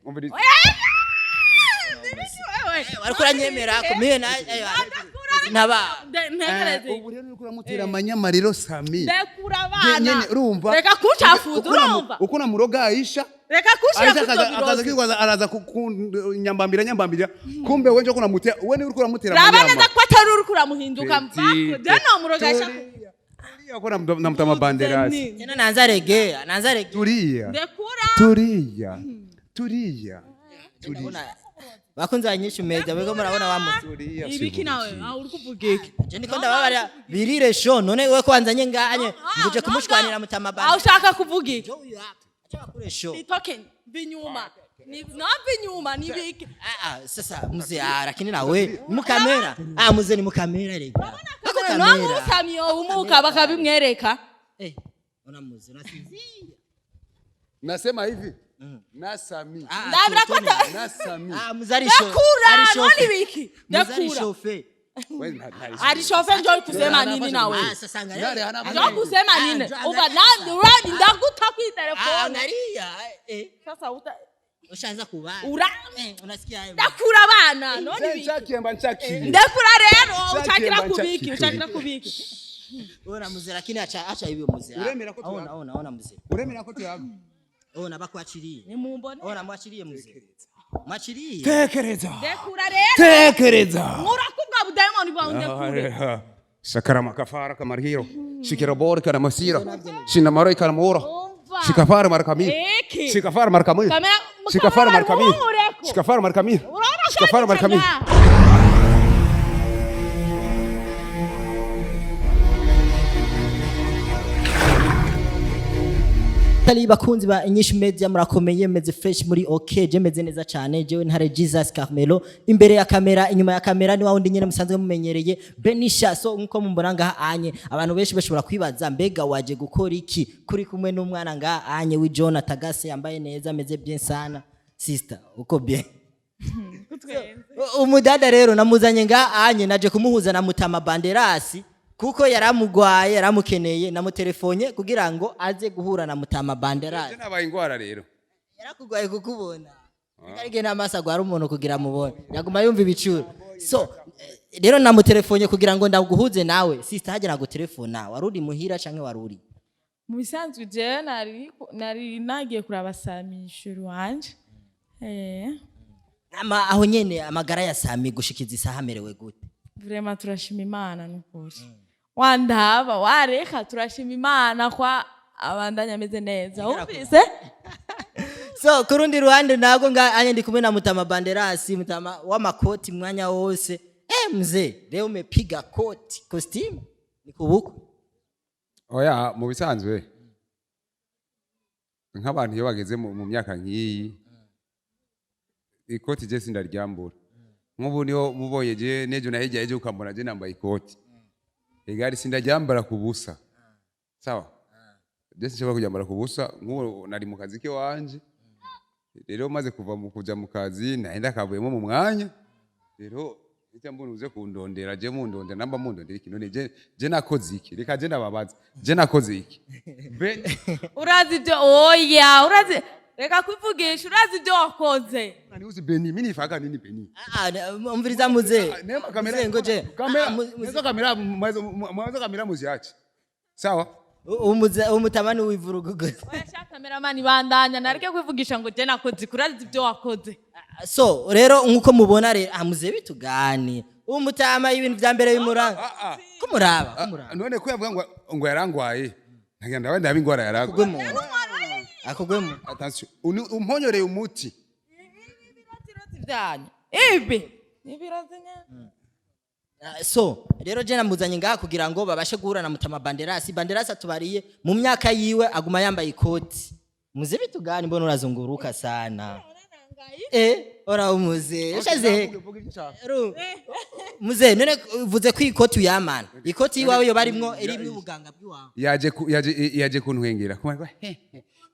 Umviriza. Ariko uranyemera kumiye na ntaba. Ntegereze. Ubu rero uriko uramutera amanyamariro Sami. Ndekura abana. Nyene urumva. Reka kuncafuza, urumva. Uko namuroga Aisha. Reka kunshira Aisha kuri akaza ibyo akaza birozi. kwigwaza araza nyambambira nyambambira. Kumbe wenje uko namutera, we ni uriko uramutera Raba amanyama. neza ko atari uri kuramuhinduka. Petit. Mvako je nomurogasha. Tulia. Tulia uko namutama banderasi. Tena naanza regea, naanza regea. Tulia. Ndekura. Tulia. Tulia. Tulia. Ndabona bakunze abanyinshi media bego murabona wa muzi. Tulia. Ibiki nawe aho uri kuvuga iki? Je ndiko ndababara birire show none we kwanzanye nganye nguje kumushwanira mutama Aho bande. ushaka kuvuga iki? Jo uyu hapa. Acha bakure show. Nitoke vinyuma. Ni nava inyuma nibiki. Ah ah, sasa mzee ah, lakini nawe mukamera. Ah, mzee ni mukamera rega. Ako kamera. Namusamiye ubumuka bakabimwereka. Eh, ona mzee nasinzia. Nasema hivi. Na Sami. Ah, Ndabira ko ata- Na Sami. Ah, mzee alisho. Ndekura none ibiki. Mzee Ndekura. alishofe. We Alishofe njo kusema nini nawe? Ah, sasa angalia. Nare, hana- Njo kusema Ah, nini? njo Uva angalia. nani urani ndaguta kwi Ah, telefone. angalia. Eh, Sasa uta ushaanza kuvaa. ura Eh, unasikia hayo. ndakura abana none ibiki. Nchakiye mba nchakiye. Ndekura rero Nchakiye ushakira mba kubiki nchakiye. ushakira kubiki. Ona mzee lakini acha acha hivyo mzee. Ah, Uremera ko Ona tuyaga. ona ona mzee. Uremera ko tuyaga. Ona bakuachilie. Nimumbone. Ona mwachilie mzee. Mwachilie. Tekereza. Ndekura rero. Tekereza. Murakubwa budayimoni bwawe ndekure. Sakarama kafara kamarhiro. Shikirabor karamasira. Shinamaro karamora. Umva. Shikafara markamir. Iki. Shikafara markamir. Kamera- Shikafara kamera markamir. muhureko. Shikafara markamir. Urabona Shikafara kandi markamir. cyane. Tali bakunzi ba Inyishu Media murakomeye meze fresh muri okay je meze neza cyane jewe ntare Jesus Carmelo imbere ya kamera inyuma ya kamera ni wawundi nyene musanzwe mumenyereye Benisha. So nkuko mumbona ngaha anye abantu benshi bashobora kwibaza mbega waje gukora iki kuri kumwe n'umwana ngaha anye wi John Tagase yambaye neza ameze bien sana. Sister uko bien? Umudada rero namuzanye nga anye naje kumuhuza na Mutama Banderasi kuko yaramugwaye yaramukeneye namutelefone kugira ngo aze guhura na Mutama Banderasi. Nabaye ingwara rero. Yarakugwaye kukubona ariko n'amaso agwara umuntu kugira mubone yaguma yumva ibicuro. So rero namutelefone kugira ngo ndaguhuze nawe sister. Hagera gutelefona wari uri muhira canke wari uri Mu bisanzwe jewe nari nagiye kuraba Sami ishuri wanje. Eh, ama aho nyene amagara ya Sami gushikiza isaha amerewe gute? Vraiment turashima Imana nukuri. Wandaba wareka turashima Imana kwa abandanya ameze neza. Wumvise? So kurundi ruhande ntabwo nga anye ndi kumwe na Mutama Banderasi, Mutama w'amakoti mwanya wose. Eh, mzee leo umepiga koti costume ni kubuko. Oya, mu bisanzwe nk'abantu iyo bageze mu myaka nk'iyi ikoti je sindaryambura. Nk'ubu niho mubonye je nejo na hirya ejo ukambona je nambaye ikoti igari sindaryambara ku busa. Sawa, je sinshobora kuryambara ku busa. Nk'ubu nari mu kazi ke wanje rero maze kuva mu kuja mu kazi nahenda kavuyemo mu mwanya rero icyo mbona uze kundondera je mundondera namba mundondera iki none je nakoze iki? Reka je ndababaza, je nakoze iki? Urazi ibyo oya urazi reka kwivugisha urazi ibyo wakoze. Nani uzi Beni mimi nifaka nini Beni? Ah, ah, umviriza mzee. Nema kamera. Mzee, ngoje. Kamera. Ah, mzee. Mwanzo kamera mwanzo kamera muziache. Sawa? Umuze umutamani w'ivurugu gusa. Oya sha kameramani bandanya nareke kwivugisha ngo je nakoze iki urazi ibyo wakoze. So rero nkuko mubona rero ah, mzee bitugani umutama ibintu vya mbere bimuranga Ah ah. kumuraba kumuraba. None ko yavuga ngo yarangwaye. Nagenda ndabandi ndaba ingwara yaragwaye. Akugwemo akugwemo. Attention. Umponyoreye umuti. Ibirozi byanyu. Ibi. Ibirozi nyene. Ah, so rero je namuzanye ngaha kugira ngo babashe guhura na Mutama Banderasi. Banderasi atubariye mu myaka yiwe aguma yambaye ikoti. Muze bitugani mbona urazunguruka sana. Eh, ora umuze ushaze muze none uvuze ko ikoti uyamana ikoti iwawe yo barimwo irimwo ubuganga bw'iwawe. Yaje kuntwengera. Kuma he.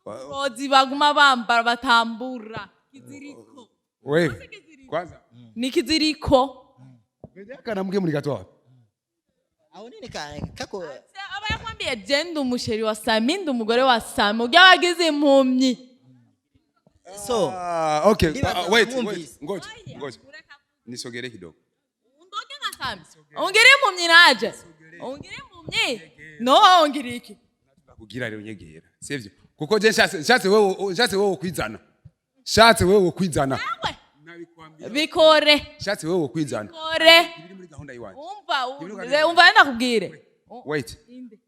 Rozi baguma bambara batambura. Kiziriko. Wewe. Kwanza. Ni kiziriko. Beni akana mke muri gatwa. Aho nini kako. Aba yakwambiye je ndi umusheri wa Sami ndi umugore wa Sami ujya wagize impumyi. So Ah, okay. Ndibaza Ah, wait, wait. mwumvise. Ngoja, ngoja. Nisogere kidogo. Undoke nka Sami. Ongera impumyi naje. Ongera impumyi. No, ongera iki? Kugira rero nyegera. Sivyo? Kuko je nshatse wewe kwizana. Nshatse wewe kwizana. Nawe. Nabikwambia. Bikore. Nshatse wewe kwizana. Bikore. Ibiri muri gahunda yiwanje. Umva, Ibiri umva ndakubwire. Wait. Inde.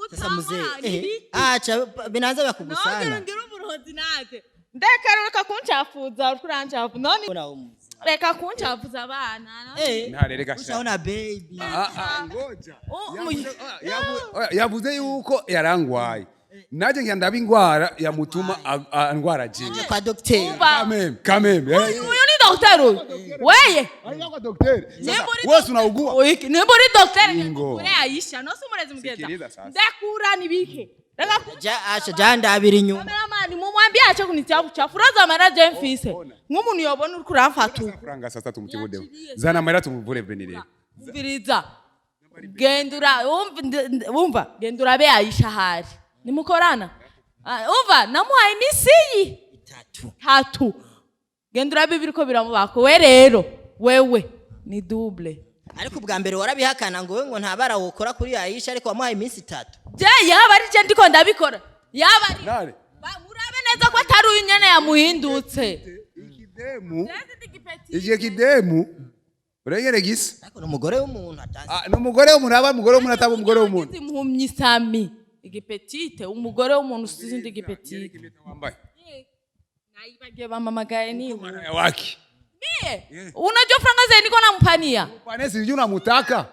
Sasa mzee, acha binaanza vya kugusana. Ngira uburozi naje. Ndeka reka kunchafuza, uriko uranchafuza. None Ona umuzi. reka kunchafuza abana. Ntare reka sha. Ushaona baby. Ah, ah, ngoja. Oh, Yavuze yuko yarangwaye. Naje ngira ndaba ingwara yamutuma angwara je. Kwa docteur. Umva. Kameme, kameme. Uyu ni daktari uyu. Weye. Ariko kwa daktari. Sasa Nimba uri wewe unaugua. Oiki, nimba uri daktari Ingo. kure Aisha, no si umurezi mugeza. Sikiliza sasa. Ndekura nibike. Reka Ja acha ja ndabira inyuma. Kameramani mumwambie ache kunitia uchafu. Uraza amara je mfise. Ona. Nk'umuntu yobona uriko uramfata uko. Franga sasa tumutibudeho. Zana amahera tumuvure Beni rero. Umviriza. Gendura wumva genda urabe Aisha ahari. Nimukorana. Ah, umva namuhaye iminsi iyi Itatu. tatu. Genda urabe ibiriko biramubako. We rero wewe ni double. Ariko ubwa mbere warabihakana ngo we ngo nta bara wokora kuri Aisha, ariko wamuhaye iminsi 3. Je yaba ari je ndiko ndabikora. Yaba ari Nare. Murabe neza ko atari uyu nyene yamuhindutse. Ikidemu. Igihe kidemu. Urengere gisa. Ariko n'umugore w'umuntu atazi. Ah, n'umugore w'umuntu aba umugore w'umuntu ataba umugore w'umuntu. Impumyi Sami. Igipetite umugore w'umuntu usizindi igipetite. Wambaye. Naibagiye bamamagaye ni. Mwana wake. Mie. Unajua franga zeni niko nampania. Panesi sijui unamutaka.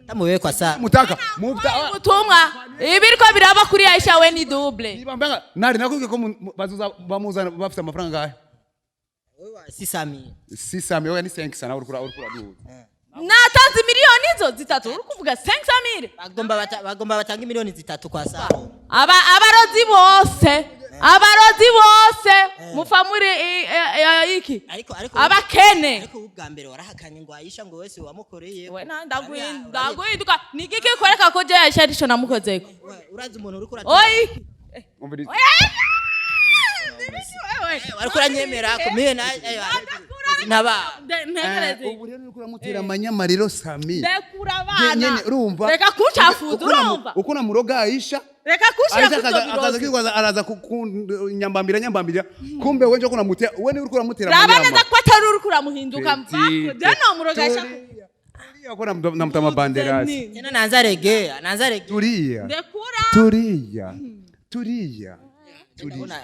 Tamuwe kwa saa. Mutaka. Muta. Ubutumwa ibiriko biraba kuri Aisha we ni double. Niba mbanga nari nakubwiye ko bazuza bamuzana bafite amafaranga ngahe? Si Sami. Si Sami oya ni 5 sana urikura urikura duhuza. Natanze miliyoni izo zitatu uri kuvuga 500,000. Bagomba batanga miliyoni 3 kwa saa. Aba abarozi bose abarozi bose mufa muri iki Ariko abakene. Ariko ubwa mbere warahakanye ngo Aisha ngo wese wamukoreye. We na ndaguhinduka ni igiki kwereka ko je Aisha arico namukozeko. Urazi umuntu uriko Oyi. Umviriza. Ariko uranyemera ko miye na ntaba. Ntegereze. Ubu rero uriko uramutera amanyamariro Sami. Ndekura abana. Nyene urumva. Reka kuncafuza urumva. Uko namuroga Aisha. Reka kunshira Aisha kuri akaza ibyo akaza birozi. kwigwaza araza nyambambira nyambambira. Kumbe wenje ko unamutera we ni uriko uramutera Raba amanyama. neza ko atari uriko uramuhinduka mvako. Je nomuroga Aisha. Tulia. Tulia ko namutama banderasi. Tena naanza regea, naanza regea. Tulia. Ndekura. Tulia. Tulia. Ndabona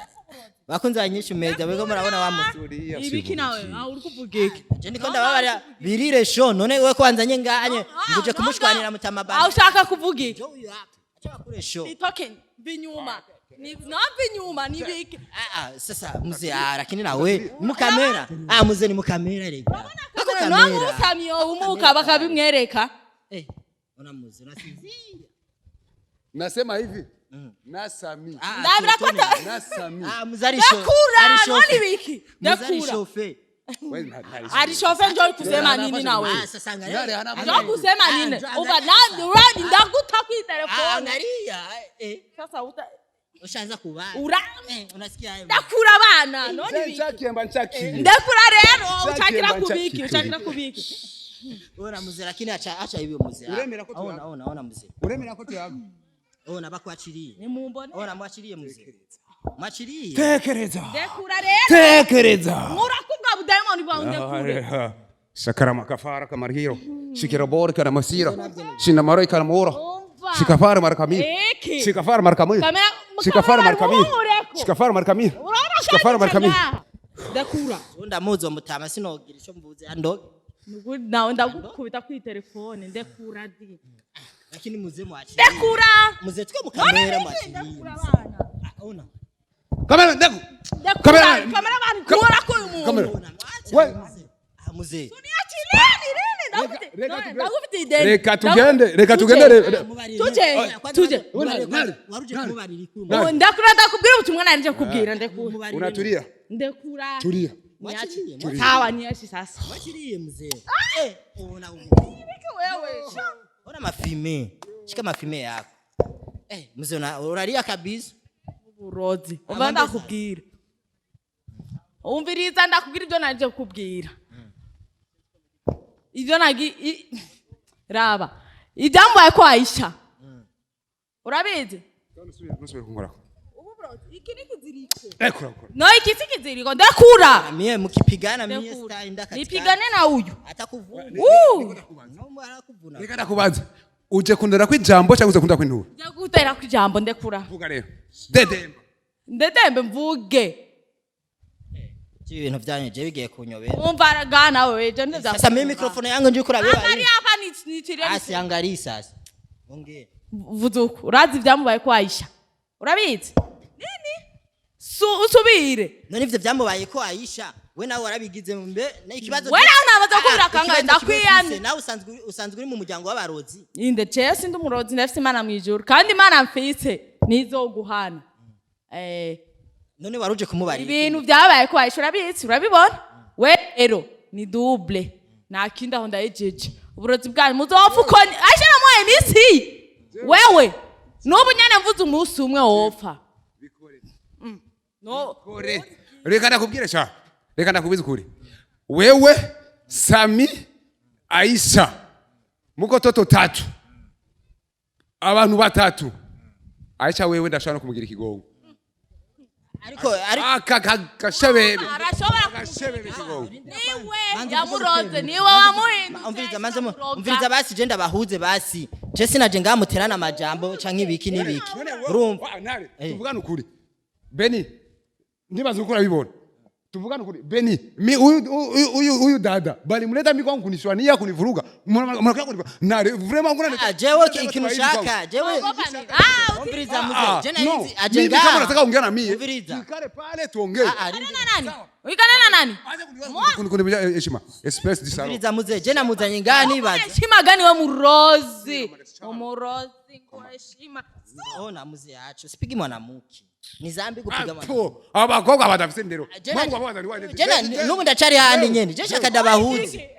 bakunze abanyinshi media wego murabona wa muzi. Tulia. Ibiki nawe ah uri kuvuga iki? Je ndiko ndababara birire show none we kwanzanye nganye nguje kumushwanira mutama Ah bande. ushaka kuvuga iki? Jo uyu hapa. Acha bakure show. Ni token vinyuma. Ni no vinyuma ni biki? Ah ah, sasa mzee, ah, lakini nawe ni mukamera. Ah, mzee ni mukamera rega. Ako No kamera. musamiyo umuka bakabimwereka. Eh, ona mzee unasinzia. Nasema hivi. Na Sami. Ah, Ndabira ko tuone. Na Sami. Ah, mzee ari show. Ndakura Ari show. none biki? Mzee ari Ndakura. shofe. Wewe ntari. Alishofe njo kusema nini nawe? Ah, sasa angalia. Nare hana Njo kusema Ah, nini? njo Uva angalia. na urani ndaguta kwi Ah, telefone. angalia. Eh, Sasa uta ushaanza kuvaa. ura Eh, unasikia hayo. ndakura abana none biki? Nchakiemba nchakiye. Ndakura rero uchakira Nchakiemba, kubiki nchakiye. uchakira kubiki. Ona mzee lakini acha acha hivyo mzee. Uremera ko Ona tuyaga. ona ona mzee. Uremera ko tuyaga. Ona bakwachirie. Nimumbone. Ona mwachirie mzee. Mwachirie. Tekereza. Ndekura rero. Tekereza. Murakubwa budayimoni bwawe ndekure. Sakarama kafara kamarhiro. Shikirabor karamasira. Shinamaro karamora. Umva. Shikafara markamir. Iki. Shikafara markamir. Shikafara markamir. Mureko. Shikafara markamir. Urabona Shikafara markamir. Ndakura. Ndamuzi mutama sinogira ico mvuze ando. Nukuri nawe ndagukubita kuri telefone ndekura di. Lakini mzee mwachirie. Ndekura. Mzee tuko None mukamera biki? mwachirie. Ndekura abana. Ah, ona. Kamera ndegu. Ndekura. Kamera. Kamera kura ko uyu muntu. Kamera. Ona mwacha. We- Mzee. Ah, mzee. Niachilieni nini? Reka Ndagufite tugende. ndagufite ideni. Reka tugende, reka tugende. Tuje, tuje. Nari, Waruje nari. kumubarira ikuru. Nari. Ndakura ndakubwira ubutumwa nanje kubwira ndekura. Mubarire. Unatulia. Ndekura. Tulia. Mwachirie. Sawa niashi sasa. Mwachirie mzee. Eh, ona umu. Wewe. Ona mafime. Shika mafime yako. Eh, mzee unalia kabisa. Uburozi umva, ndakubwira, umviriza, ndakubwira ibyo naje kukubwira, ibyo nagi raba ibyambaye ko Aisha urabizi. Ntusubire kunkorako. Iki ni kiziriko. Rekura kura. No, iki si kiziriko, ndakura. Mie mukipigana mie Ndakura. sitaenda katikati. Nipigane na huyu. Atakuvuna. No, arakuvuna. Reka ndakubaza, uje kundera kw'ijambo cyangwa uze kundera kw'intura? Njya gutera ku ijambo, ndekura. Vuga rero, dedemba. Ndedembe mvuge. Ibi bintu byanyu je bigiye kunyobera. Umva gana wewe, je ndivya. Sasa mimi microphone yangu njye kurabeba. Angalia hapa, ni Asi angalia sasa. Ongea. Vuzuku, urazi ibyamubaye ko Aisha urabizi nini? Usubire. None ivyo byamubaye ko Aisha, we nawe warabigize mbe na ikibazo. We nawe nabaza kubira Ah, kangahe, ikibazo kimwe ndakwiyamye. ufise, nawe usanzwe uri mu muryango w'abarozi. Inde jewe sindi umurozi, ndafise Imana mw'ijuru, kandi Imana mfise nizoguhana. None waruje kumubarira. Ibintu byabaye ko Aisha urabizi, urabibona we rero ni double, nta kindi aho ndayijeje. Uburozi bwanyu muzopfa uko Aisha namuhaye iminsi, wewe n'ubu nyene mvuze umunsi umwe wopfa. No. Kore. Reka ndakubwire sha, reka ndakubwize ukuri. Wewe, Sami, Aisha, muko toto tatu, abantu batatu. Aisha wewe ndashobora no kumugira ikigongo. Ariko Aka gashabebe. Arashobora. Gashabebe ikigongo. Niwe Manze yamuroze. mvuze. Niwe wamuhindutse. Umviriza, manze Amuroga. umviriza basi, je ndabahuze basi. Je sinaje ngamuterana amajambo canke ibiki n'ibiki. Urumva? Wa, Ntare, Eh. tuvugane ukuri. Beni, ndibaza uko urabibona. Tuvugane ukuri. Beni, mi uyu uyu uyu dada balimleta mi kwangu kunishwania, kunivuruga. Mnakuja kunivuruga. Ntare, vraiment kuna Ah, jewe ikintu ushaka jewe. Ah, Umviriza muze, Ah, je no. narinzi aje Mimi kama ngaha. unataka ongea na mie, Umviriza. tuikale pale tuongee. Ah, ah, rindira. na nani wigana na nani? Kunivunja heshima. Espèce de salaud. Umviriza muze, je namuzanye ngaha nibaza. Heshima gani we murozi, umurozi ngo heshima? Ona muze yacu sipigi mwanamuke ni zambi gupiga mwana. Apo, abakobwa badafise indero. Je Mungu abaza ni je n'ubu ndacari handi nyene, je shaka ndabahuze.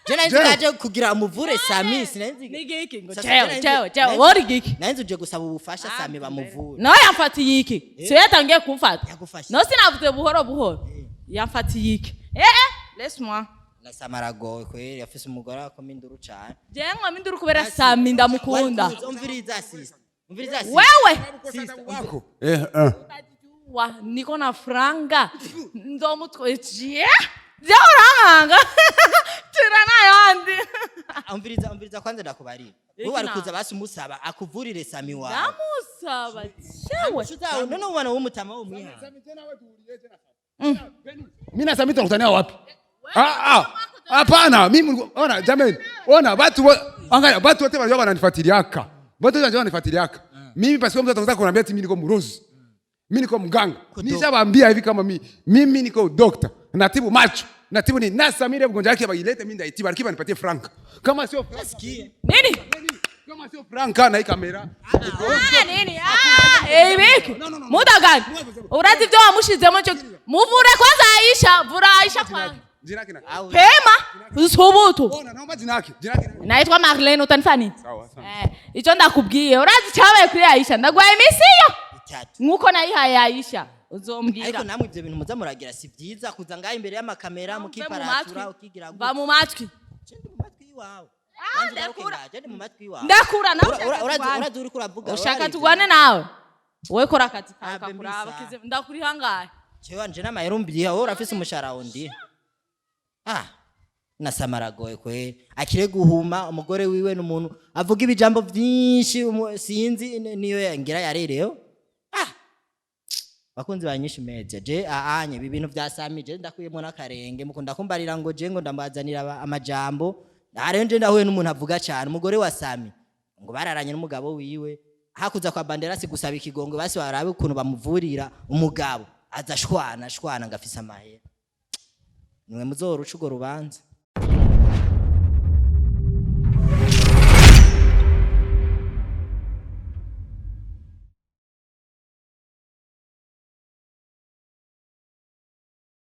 Je nari nzi Jewe. kaje kugira umuvure Sami, sinari Ni giki ngo Sasa chewe je chewe chewe wori giki? Nari nzi uje gusaba ubufasha Sami bamuvure. Nawe yamfatiye iki? Siyo yatangiye kumfata? Yagufashe. No, sinavuze buhoro buhoro, yamfatiye iki? Eh, laisse moi. Na Sami aragowe kweri, afise umugore akoma induru cane. Jewe nkoma induru kubera Sami ndamukunda. Umviriza sister, umviriza sister. Wewe Sister, Wako. Eh, eh. wa niko na franga ndomutwe je urankanga tira nayandi. Umviriza, umviriza kwanza ndakubarira. Iki Wowe wari na? kuza basi umusaba akuvurire Sami wawe. Ndamusaba chewe. Shuza none umwana w'umutama w'umwiha. Mimi na Sami tunakutania wapi? Ah ah. Hapana, mimi ona jamani, ona watu angalia watu wote wanajua wananifuatiliaka. Watu wanajua wananifuatiliaka. Mimi basi mtu ataanza kuniambia ati mimi niko mrozi. Mimi niko mganga. Nishawaambia hivi kama mimi niko doctor. Natibu macho. Natibu ni na Samira mgonjwa wake bailete mimi ndaitiba, alikiba nipatie franka. Kama sio franka, Sikia. Nini? kama sio franka na hii kamera. Ah, nini? Ah, ibiki muda gani urazi ibyo wamushizemo cyo muvure kwanza Aisha, vura Aisha kwanza. Jina yake nani? Au Pema usubutu. Ona, naomba jina yake. Jina yake nani? Naitwa Marlene, utanifanya nini? Sawa, sawa. Eh, icyo ndakubwiye, urazi cyabaye kuri Aisha, ndaguhaye iminsi yo itatu. nkuko nayihaye Aisha uzombwira. Ariko namwe ibyo bintu muza muragira si byiza, kuza ngaho imbere y'amakamera Mve mu mukiparatura matwi. ukigira Va mu matwi. Je ndi mu matwi y'iwawe. Ah, Manze ugaruke ndakura. ngaha, je ndi mu matwi y'iwawe. Ndakura nawe. Urazi Ushaka urazi uriko uravuga. ushaka urarivye. tugwane nawe, wowe kora akazi kawe. Abe Kakuraba. mbisa. Ndakuriha ngahe? Jewe nje n'amahera umbiha, wowe urafise umushahara wundi. Ah, na Sami aragoye kweri, akire guhuma. Umugore wiwe n'umuntu avuga ibijambo byinshi, sinzi niyo ngira yarereyo. Ah, bakunzi ba Nyinshi Media, je aanye ibi bintu vya Sami je ndakuyemo n'akarenge. Mukunda kumbarira ngo je ngo ndambazanira amajambo. Aha rero nje ndahuye n'umuntu avuga cyane. Umugore wa Sami ngo bararanye n'umugabo wiwe, hakuza kwa Banderasi gusaba ikigongo basi barabe ukuntu bamuvurira umugabo, aza ashwana ashwana ngo afise amahera. Nimwe muzoruca urwo rubanza.